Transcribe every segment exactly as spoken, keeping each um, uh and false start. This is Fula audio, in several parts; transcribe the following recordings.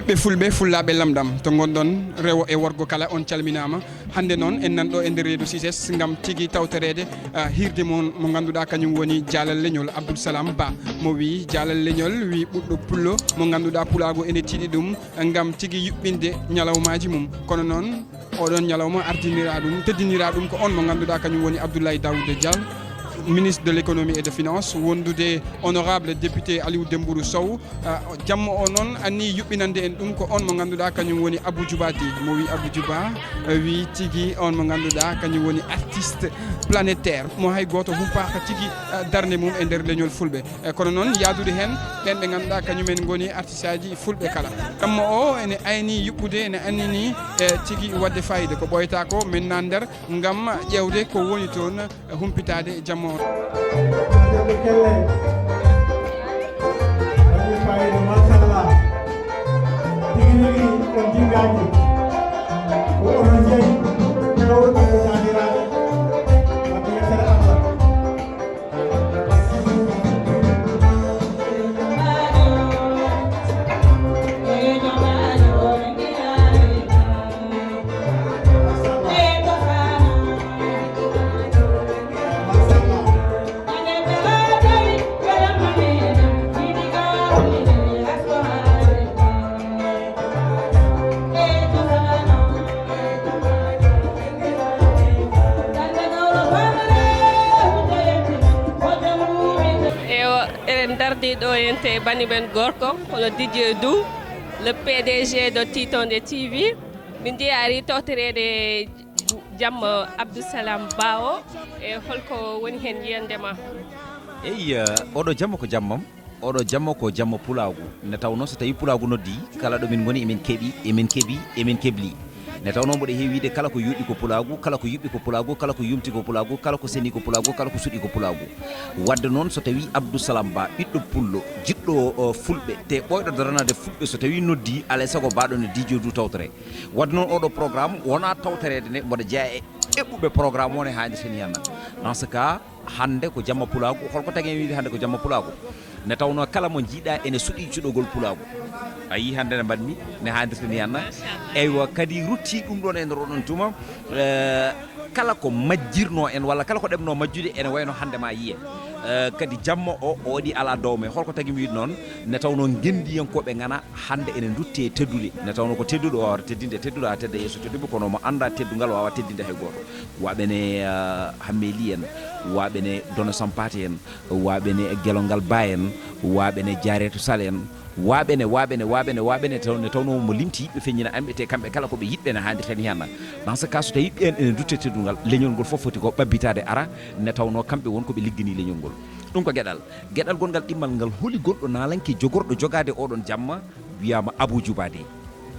Ɓe fulɓe, fullaaɓe lamɗam, to ngonɗon, rewo e worgo kala, on calminaama. Hannde noon, en nan ɗo e nder reedu C I S S ngam tigi tawtoreede, ah, hiirde mon mo ngannduɗaa kañum woni jaalal leñol Abdoul Salam Ba. Mo wii jaalal leñol, wii ɓuɗɗo pullo mo ngannduɗaa pulaagu ene tiiɗi ɗum ngam tigi yuɓɓinde ñalawmaaji mum. Kono noon, oɗon ñalawma ardiniraa ɗum, teddiniraa ɗum ko on mo ngannduɗaa kañum woni Abdoulaye Daouda Diallo, ministre de l'économie et de finance, wondude honorable député Aliou Dembourou Sow. Ah, jamma o noon anni yuɓɓinande en ɗum ko on mo ngannduɗaa kañum woni Abou Djouba Di. Mo wi Abou Djouba, eh, wi tigi on mo ngannduɗaa kañum woni artiste planétaire. Mo hay gooto humpaaka tigi, ah, darnde mum e nder leñol fulɓe. E kono noon yaadude heen ɓeen ɓe ngannduɗaa kañumen ngoni artiste aji fulɓe kala. Jamma o ene ayni yuɓɓude, ene annini, eh, tigi waɗde fayida. Ko ɓooyata ko men nan nder ngam ƴeewde ko woni toon. Humpitaade jamma o. Ɓe kelle. Waɗi fayida, machallah. Tigi rigi, on jiggaaji. Ko onon jeyi, pewɗo ko jaadiraade. Waɗi yettere Allah. Ewa, eɗen dardi ɗo yente banimen gorko, kono Didier Dou, le P D G de Titonde T V. Min jeyi ari tawtoreede jamma Abdou Salam Ba o, e holko woni heen yiyannde ma? Eyi, eh, oɗo jamma ko jammam, oɗo jamma ko jamma pulaagu. Nde tawnoo so tawii pulaagu noddii, kala ɗo min ngoni emin keɓi, emin keɓi, emin keblii. Nde tawnoo mboɗo heewi wiyde kala ko yooɗi ko pulaagu, kala ko yuɓɓi ko pulaagu, kala ko yumti ko pulaagu, kala ko seni ko pulaagu, kala ko suuɗi ko pulaagu. Waɗde noon so tawii Abdou Salam Ba, ɓiɗɗo pullo, jiɗɗo, o, fulɓe, te ɓooyɗo daranaade fulɓe, so tawii noddii, alaa e sago mbaaɗo no D J Dou tawtore. Waɗde noon oɗo programme wonaa tawtoreede nde mboɗo jeyaa e eɓɓuɓe programme o ne haanirta ni henna. Dans ce cas, hannde ko jamma pulaagu. Holko tagi en wiide hannde ko jamma pulaagu? Nde tawnoo kala mo njiiɗaa ene suuɗii cuɗogol pulaagu. A yii hannde nde mbaɗmi, ne haanirta ni henna. Eywa, kadi ruttii ɗum ɗoon e nder oɗon tuma, eh, kala ko majjirnoo en walla kala ko ɗeɓnoo majjude ene wayno hannde ma yiye. Eh, kadi jamma o, o waɗi alaa dowme. Holko tagi mi wiide noon? Nde tawnoo ngenndiyankooɓe ngana hannde ene ndutte e teddude. Nde tawnoo ko tedduɗo waawata teddinde e tedduɗo haa tedda yeeso tedduɓe, kono mo anndaa teddungal waawaa teddinde hay gooto. Waaɓe ne, eh, Hammeeli en, waaɓe ne Dono Sampaate en, waaɓe ne Gelongal Ba en, waaɓe ne Jaareeto Sal en, waaɓe ne, waaɓe ne, waaɓe ne, waaɓe ne, taw-, nde tawnoo mo limti yiɗɓe feññina anɓe, te kamɓe kala ko ɓe yiɗɓe ne haanirta ni henna. Dans ce cas, so tawii ɓeen ene ndutte teddungal, leñol ngol fof foti ko ɓabbitaade ara, nde tawnoo kamɓe won ko ɓe ligganii leñol ngol. Ɗum ko geɗal. Geɗal gonngal ɗimmal ngal, holi gonɗo naalanke jogorɗo jogaade oɗon jamma, wiyaama Abou Djouba Dé.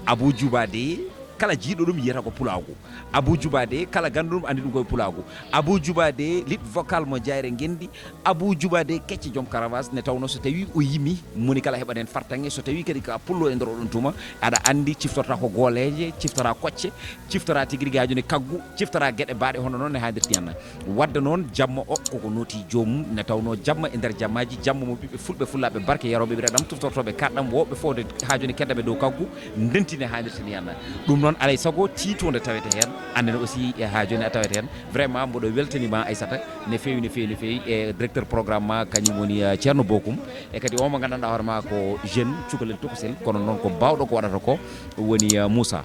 Abou Djouba Dé, kala jiiɗo ɗum yiyata ko pulaagu. Abou Djouba Dé, kala ganndo ɗum anndi ɗum koye pulaagu. Abou Djouba Dé, lead vocal mo Jayre Ngenndi. Abou Djouba Dé, kecce joom karawaas, nde tawnoo so tawii o yimi, moni kala heɓat heen fartaŋŋe. So tawii kadi ko a pullo e nder oɗon tuma, aɗa anndi ciftorta ko gooleeje, ciftora kocce, ciftora tigi rigi haa jooni kaggu, ciftora geɗe baaɗe hono noon ne haanirta ni henna. Waɗde noon, jamma o koko nooti joomum, nde tawnoo jamma e nder jammaaji, jamma mo ɓiɓɓe fulɓe, fullaaɓe barke, yarooɓe ɓiɗaɗam, tuftortooɓe kaɗɗam, woɓɓe fof de haa jooni keddaɓe dow kaggu, ndenti ne haanirta ni henna. Ɗum noon, alaa e sago, tiitoonde tawete heen, annene aussi, e haa jooni a tawete heen. Vraiment, mboɗo weltanii ma, Aissata, no feewi, no feewi, no feewi, e directeur programme ma, kañum woni, eh, Ceerno Bokum, e kadi o mo nganndanɗaa hoore ma ko jeune, cukalel tokosel, kono noon ko baawɗo ko waɗata ko, woni, eh, Moussa.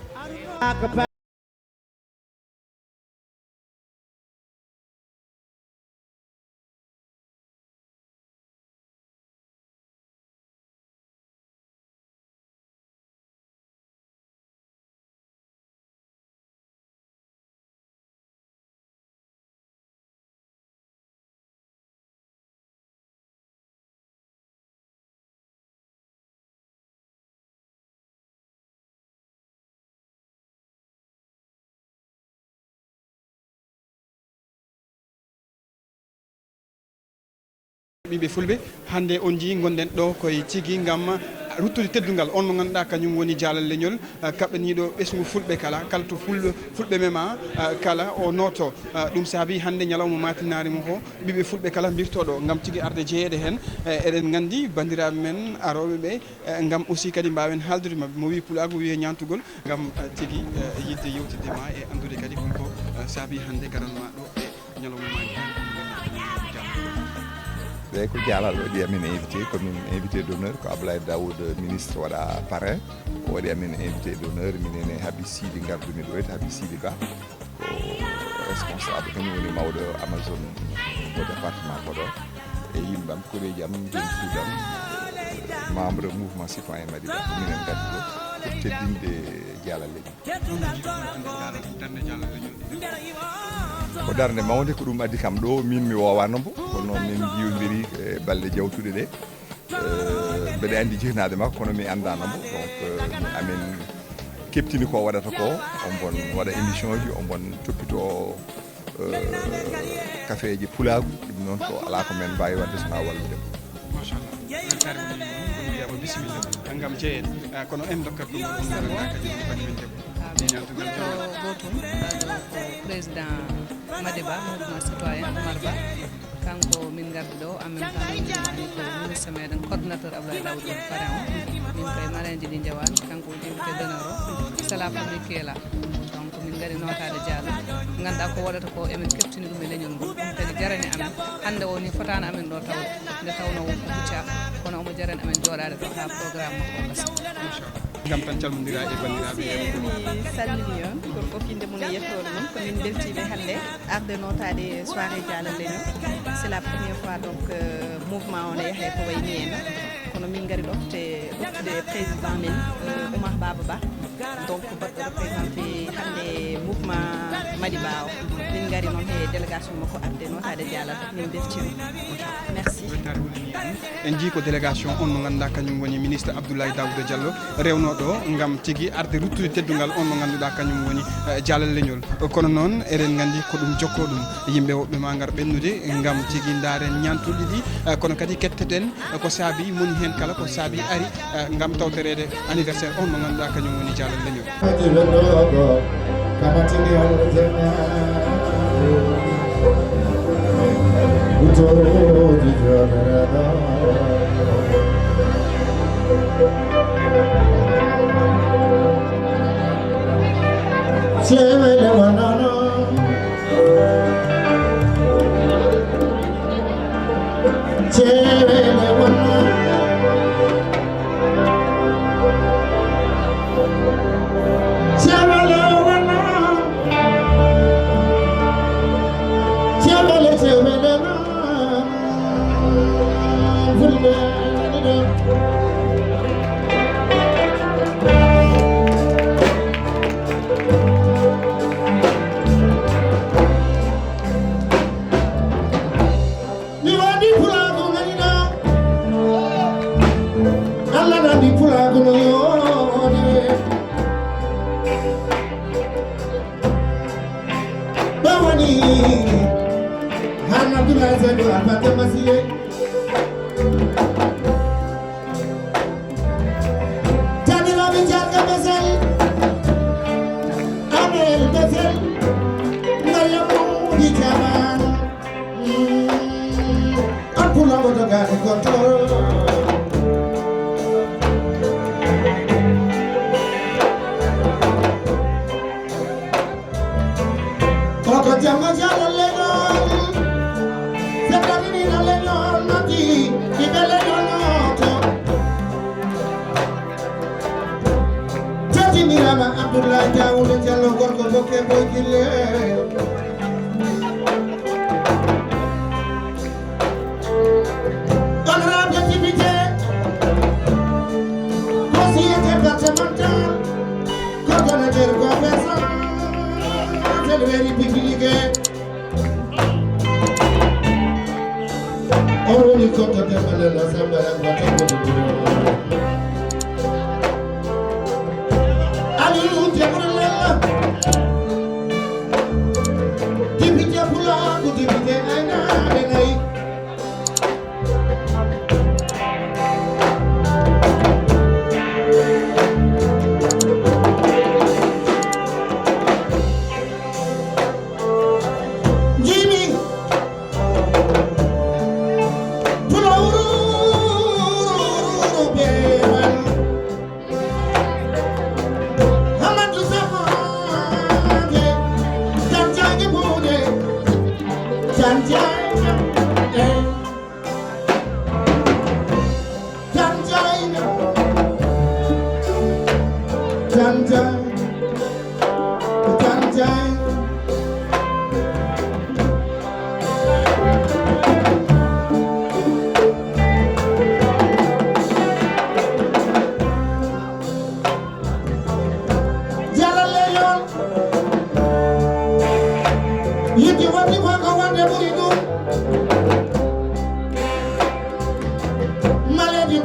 Ɓiɓɓe fulɓe, hannde on njii ngonɗen ɗo koye tigi ngam Ruttude teddungal on mo ngannduɗaa kañum woni Jaalal Leñol, eh, kaɓɓaniiɗo ɓesngu Fulɓe kala, kala to Fulɓe, Fulɓe mema, eh, kala o nooto. Eh, ɗum saabi hannde ñalawma maatinaari mo ko ɓiɓɓe Fulɓe kala mbirtooɗo ngam tigi arde jeyeede heen. Eh, eɗen nganndi banndiraaɓe men arooɓe ɓe, eh, ngam aussi kadi mbaawen haaldude maɓɓe. Mo wii pulaagu wiyee ñaantugol ngam, eh, tigi, eh, yiɗde yewtidde ma e anndude kadi holko, eh, saabi hannde garal ma ɗo e ñalawma maani hannde. Eeyi, ko Jaalal waɗi amen invité, ko min invité d'honneur, ko Abdoulaye Daoud, ministre, waɗa parrain. O waɗi amen invité d'honneur, minen e Habi Sidi ngardumi ɗo, e Habi Sidi Ba, ko responsable, kañum woni mawɗo Amazon mo département Podor. E yimɓe am, koreeji am, jom suudu am, membre mouvement citoyen Madiba, ko minen ngardi ɗo pour teddinde Jaalal Leñol. Ko darnde mawnde, ko ɗum addi kam ɗo, min mi woowaano mbo, kono min njiwdiri e balɗe jawtuɗe ɗe. Eh, mbeɗa anndi jihnaaɓe makko, kono mi anndaano mbo. Donc, eh, amin keɓtini ko waɗata ko, ombon waɗa émission ji, ombon toppito, eh, kafeeje pulaagu, ɗum noon ko alaa ko men mbaawi waɗde so wonaa wallude mo. Machallah. Weltaare woni noon, on mbiyama bisimilla. Ngam jeyen, ah, kono en ndokkat ɗum on mo ganduɗa kadi on bani men debbo. Amin. Ñaantugal ko jawle. Gotum, ko président Madiba, mouvement citoyen Oumar Ba. Kanko min ngardi ɗo, en même temps min ngardi ko ministre meɗen, coordinateur Abdoulaye Daouda woni parrain o. Min koye marraine ji ɗi njewan, kanko o invité d'honneur o. C'est la famille qui est là. Donc min ngari notaade Diallo. Ganduɗa ko waɗata ko emin keɓtini ɗum e leñol ngol. Ɗum kadi jarani amen. Hannde o ni fotaani amen ɗo tawde. Nde tawnoo won ko Kouthia, kono omo jarani amen jooɗaade ɗo haa programme makko o gasa. Ngam tan calmondira e banndiraaɓe. Eeyi, mi salmini on, gooto fof innde mum e yettoode mum. Ko min mbeltiiɓe hannde arde nootaade soirée Jaalal Leñol. C'est la première fois, donc, euh, mouvement o ne yaha e ko wayi ni en. Kono min ngari ɗofte, ɗoftude président men, euh, Oumar Baba Ba. Donc, baɗɗo représenté hannde mouvement Madiba o. Min ngari noon he délégation makko arde nootaade Jaalal. Min mbeltiima. Merci. En njii ko délégation on mo ngannduɗaa kañum woni ministre Abdoulaye Daouda Diallo rewnoo ɗo ngam tigi arde ruttude teddungal on mo ngannduɗaa kañum woni, eh, Jaalal Leñol. Kono noon eɗen nganndi ko ɗum jokkoo ɗum. Yimɓe woɓɓe ma ngar ɓennude ngam tigi ndaaren ñaantuuji ɗi, eh, kono kadi ketteten ko saabi moni heen kala ko saabi ari, eh, ngam tawtoreede anniversaire on mo ngannduɗaa kañum woni Jaalal Leñol. Cewele wonno. Cewele wonno. Cewele, cewele non. Fulɓe. Mi waɗi pulaagu nani ɗo. Allah nani pulaagu no yooɗi. Ɓe woni han Abdoulaye Seydou Alpha Demba Sile. Taniraaɓe Jarga Besel, Amel Besel, Mariam Mawdi Jaman, Abdullah Modoga e Goto. Koko jamma Jaalal Leñol, fettaninira leñol noddi, ɓiɓɓe leñol nooto. Tedinirama Abdoulaye Daouda Diallo, gorko Bokke Boy Gille. Honorable député, conseiller départemental, coordonnateur convergence, républicain. On woni coordonnateur de l'Assemblée nationale. Aliou Dembourou Lella, député Pulaagu, député aynaaɓe nayi.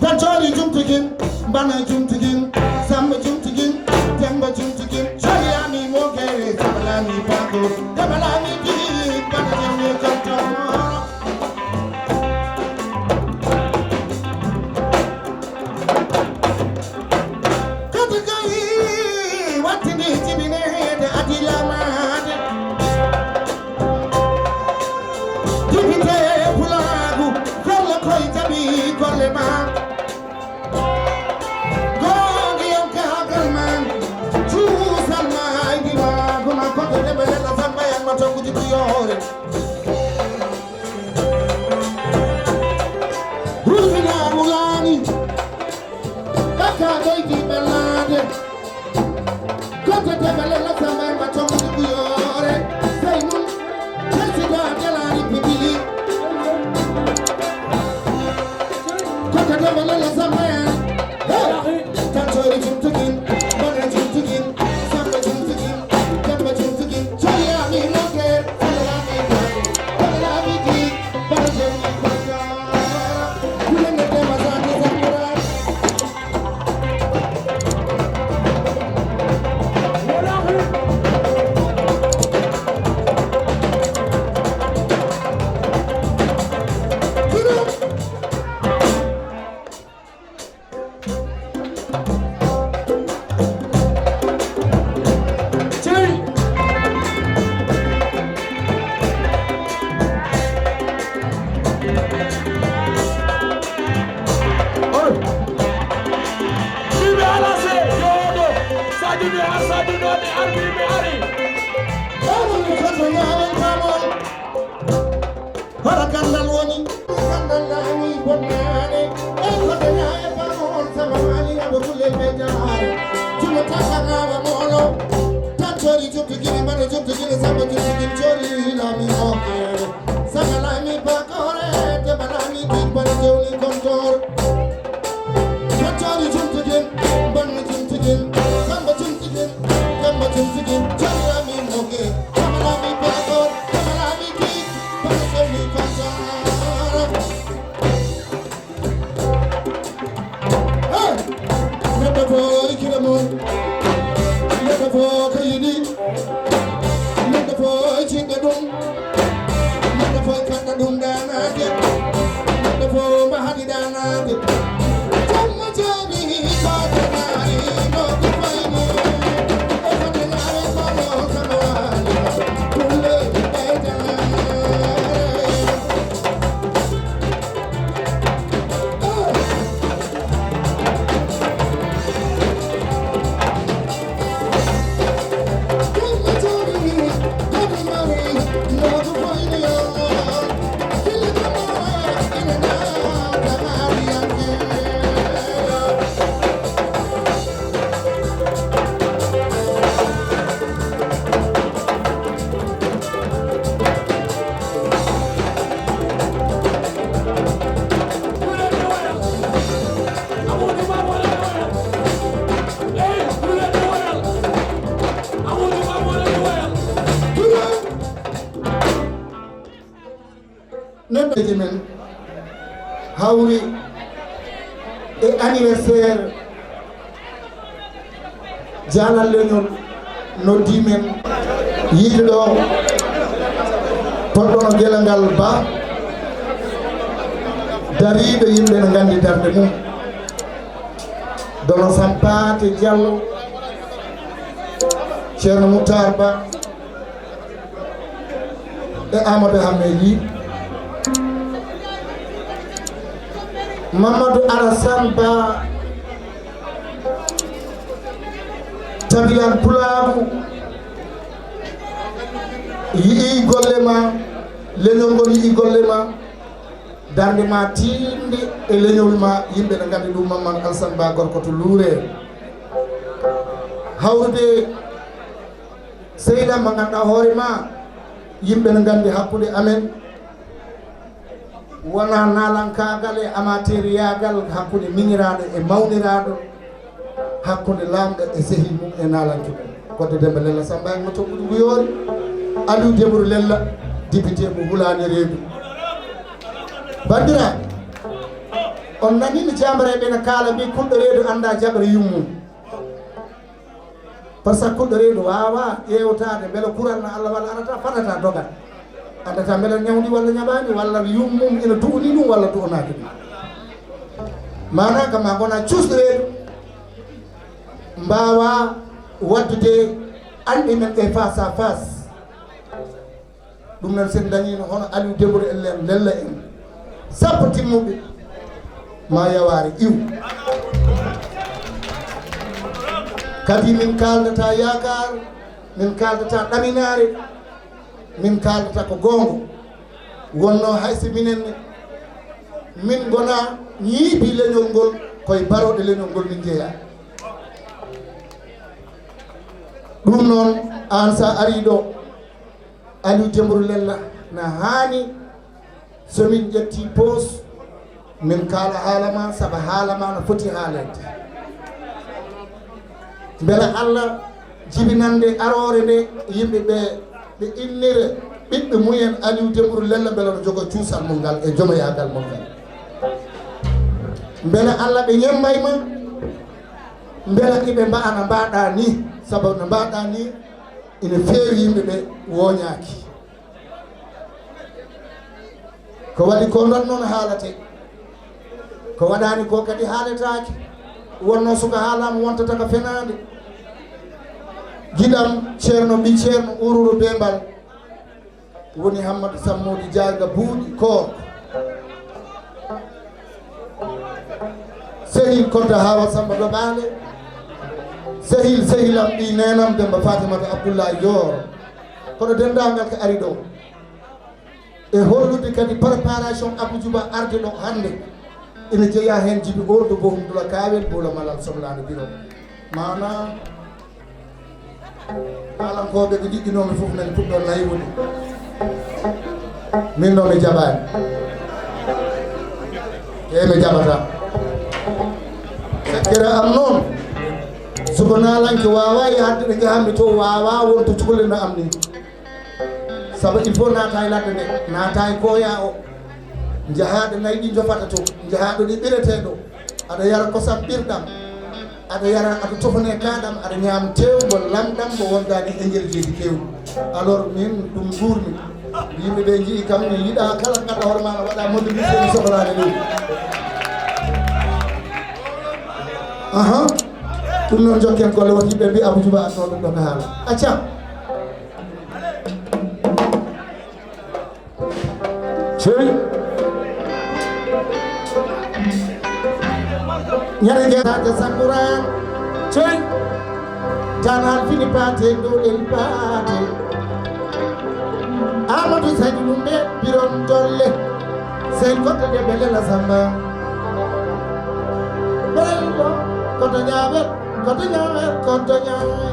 Tan coori jumtigin, mbana jumtigin, samba jumtigin, demba jumtigin. Coori ami mo gere, sabalami bako, dabalami di, bana jami kanto. Kadi gari wattini jibineede adilamaade. Jibite pulaagu, golle koy jaɓi golle ma. Googi yonke hagal man, cuusal ma ay ndimaagu ma, koto ɗeɓe lella samba yan ma tonguji duyoore. Rufinaagu laani, bakka doydi ɓellaade. Koto debele la samba ma tonguji duyoore. Sey nun, président de la République. Koto debele la samba yan. Hey! Tantori jumtugin, bana jumtugin, samba jumtugin, jamba jumtugin. Chori ami moke, salami bani, salami di, bana jumtugin. Kulenge tema zaki zakura. Ɓiɓɓe Alase, jooɗo. Sadio mi ar, Sadio noon mi ar, mi, mi ari. Oɗo mi foto yaawen pamol. Hara gandal woni? Gandal laami bonnaade. En ko dañaa e pamol, sama maali abo kulle ɓe jaare. Jumo takka ngawa moolo. Tan coori jubtu gini, mbaɗa jubtu gini, samba jubtu gini, coori laami o. Saka laami bakore, debba laami kick, bana jewni kontor. Baccori jumtugin, banni jumtugin, samba jumtugin, demba jumtugin, jami laami moge, jama laami bakor, jama laami kick, bana jewni kontor. Hey! Fof ko yiɗi, neɗɗo fof e jiɗɗo ɗum, neɗɗo fof e kanɗo ɗum daanaade, neɗɗo fof mbo haɗi daanaade. Jamma jaaɓi ko danaari, no ko fayni, o fotanaare ko ɗo kama waali, ɗum leydi ɓeydaare. Neɗɗoji men hawri e anniversaire Jaalal Leñol, noddi men yiide ɗo poɗɗono Gelongal Ba, dariiɗo yimɓe no nganndi darnde mum, Dono Sampaate Diallo, Ceerno Moutar Ba, e Amadou Hammet Ly, Mamadou Alassane Ba, Tabilan Pulaagu, yi'i golle ma, leñol ngol yi'i golle ma, darnde ma tiiɗnde e leñol ma, yimɓe ne nganndi ɗum, Mamadou Alassane Ba gorko to Luure. Hawrude Seyda mo ngannduɗaa hoore ma, yimɓe ne nganndi hakkunde amen, wonaa naalankaagal e amateuriyaagal hakkunde miñiraaɗo e mawniraaɗo, hakkunde laamɗo e sehil mum e naalanke mum. Kodde Demba Lella Samba en mo to Ɓuɗu Nguyoori, Aliou Dembourou Lella, député mo Wulaani Reedu. Banndiraaɓe, on nanii no jaambareeɓe ene kaala, mbi kulɗo reedu anndaa jaɓre yummum. Par ce que kulɗo reedu waawaa ƴeewtaade mbele kural na Allah walla arata, faɗata, dogat. Anndata mbele ñawndi walla ñaɓaani, walla yummum ina du'uni ɗum walla du'unaaki ɗum. Maanaa kam ma ngona cuusɗo reedu, mbaawaa waɗdude anɗe men ɗe face à face. Ɗum noon, so en ndañiino hono Aliou Dembourou en, Lella en, sappo timmuɓe, ma yawaare iw. Kadi min kaaldata yaakaar, min kaaldata ɗaminaare, min kaaldata ko goonga. Wonno hay so minen ne, min ngona ñiibi leñol ngol, koye barooɗe leñol ngol min njeyaa. Ɗum noon, aan sa arii ɗo, Aliou Dembourou Lella, na haani so min ƴetti poos, min kaala haala ma, sabu haala ma no foti haaleede. Mbela Allah jibinande aroore nde, yimɓe ɓe, ɓe innire ɓiɓɓe mumen Aliou Dembourou Lella, mbela no jogo cuusal mum ngal e jomoyaagal mum ngal. Mbela Allah ɓe ñemmbay ma, mbela iɓe mba'a no mbaɗa ni, sabu no mbaɗa ni ina feewi yimɓe ɓe wooñaaki. Ko waɗi ko noon noon haalate, ko waɗaani ko kadi haaletaake. Wonno suka haalaama wontata ko fenaande. Giɗam Ceerno, ɓii Ceerno Uururu Beembal, woni Hammadu Sammoodu Jaaga Buuɗi Koor. Sehil Konta Hawa Samba Doɓaale, sehil sehilam ɓii neenam Demba Fatimata Abdullahi Joor. Kono denndaangal ko ari ɗo, e hollude kadi préparation Abou Djouba arde ɗo hannde, ina jeyaa heen Jibi Ordo Bohum Dula Kaawel Boola Malal Somlaani Biro. Maanaa Naalankooɓe ɓe njiɗɗinoomi fof, men puɗɗo naywude. Min ɗo mi jaɓaani. Eey, mi jaɓataa. Fekkere am noon, so ko naalanke waawaa yahde ɗo njahammi to, waawaa won to cukalel no am ni. Sabu il faut naata e ladde nde, naata e kooyaa o. Njahaaɗo nayi ɗi njofata to, njahaaɗo ɗi ɓiretee ɗo. Aɗa yara kosam ɓirɗam. Aɗa yara, aɗa tofone kaɗam, aɗa ñaama teewgol lamɗam mo wondaani e nder leydi keewɗi. Alors min ɗum nguurmi. Yimɓe ɓe njii kam, mi yiɗa kala ngadda hoore ma no waɗa mobilisé, mi sohlaani ɗum. Aha. Ɗum noon jokken golle, won yimɓe mbi Abou Djouba adno ɗum ɗo mi haala. Acca. Sey. Ñande jeetaade Sakura. Sey. Tanal fini paate, doolel paate. Amadou Saydou Lumbe, Birom Dolle. Sey Kotte de Belela Samba. Bello, Kotte Ñaawe, Kotte Ñaawe, Kotte Ñaawe.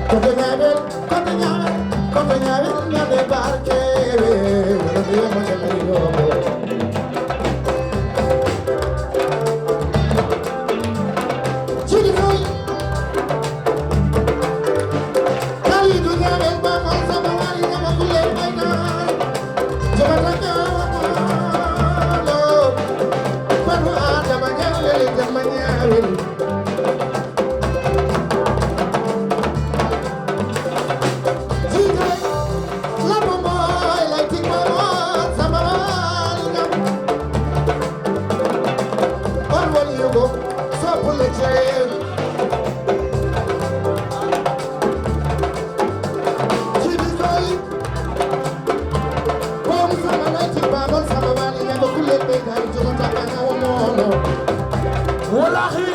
Koto ñaawel, koto ñaawel, koto ñaawel, ñande barke, wala de mo jangari do. Sidi Faye. Kalidou ñaawel ba mo sama wari ñama kulle bayna. Jabata ñaawal. Banu Adama ñaawel, jama ñaawel. Wallahi.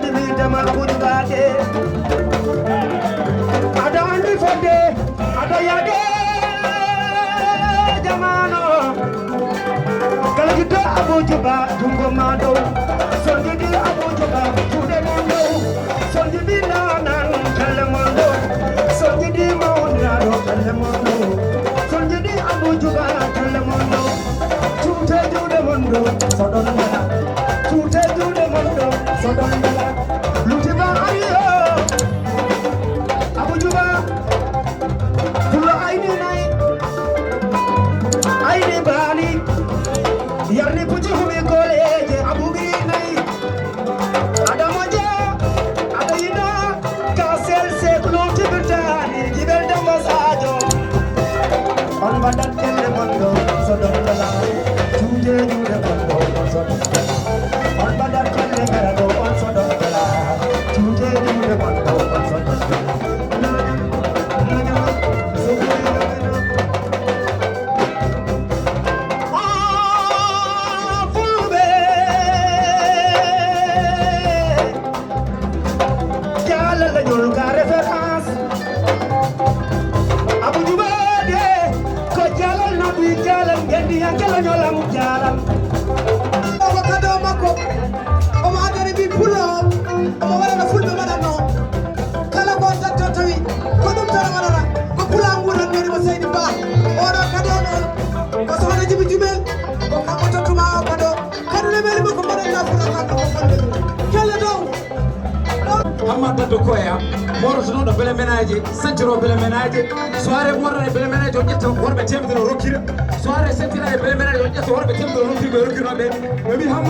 Wiide ma Abu Juba de. Aɗa anndi fodde, aɗa yaade jamaano. Kala jiɗɗo Abu Juba, junngo ma dow. So on njiɗi Abu Juba, juuɗe mon dow. So on njiɗi naanaan, pelle mon dow. So on njiɗi mawniraaɗo, pelle mon dow. So on njiɗi Abu Juba, pelle mon dow. Cuute juuɗe mon dow, so ɗon mbela. Cuute juuɗe mon dow, so ɗon mbela. Luti ba ari o. Abu Juba. Pullo ayni nayi. Ayni baali. Yarni pucci humi koleeje. Abu biri nayi. Adama Dia. Aɗa yiɗa. Ka sel seklu tibirtaani. Jibel Demba Sadio. On mbaɗat kelle mon ɗo, so ɗon bela. Juuɗe juuɗe mon ɗo, on so ɗon bela. On mbaɗat kelle kala ɗo, on so ɗon bela. Juuɗe juuɗe mon ɗo, on so ɗon bela. Ah, Fulɓe. Jaalal la ñuul ka référence. Abu Juba de, ko jaalal naɓi, jaalal ngendiyanke la ñoolam jaalal. Omo kado makko, omo addani min pullo o, omo waɗana Fulɓe waɗatno. Kala ko datto tawi, ko ɗum tan o waɗata, ko pulaa nguuran woni mo Seydi Ba. Oɗo kado noon, ko sohna Jibi Jumel, ko kanko tottuma o kado. Kadi ne weli makko mbaɗen lafura kanko ko fonde ɗum. Kelle dow. Hamma daddo koya, morotonoɗo bele menaje, sancoro bele menaje, soirée morrane bele menaje, o ƴetta worɓe temedere o rokkira, soirée sentiraɗe bele menaje, o ƴetta worɓe temedere o rokkira, ɓe rokkirnoɓe, ɓe mbi Hamma.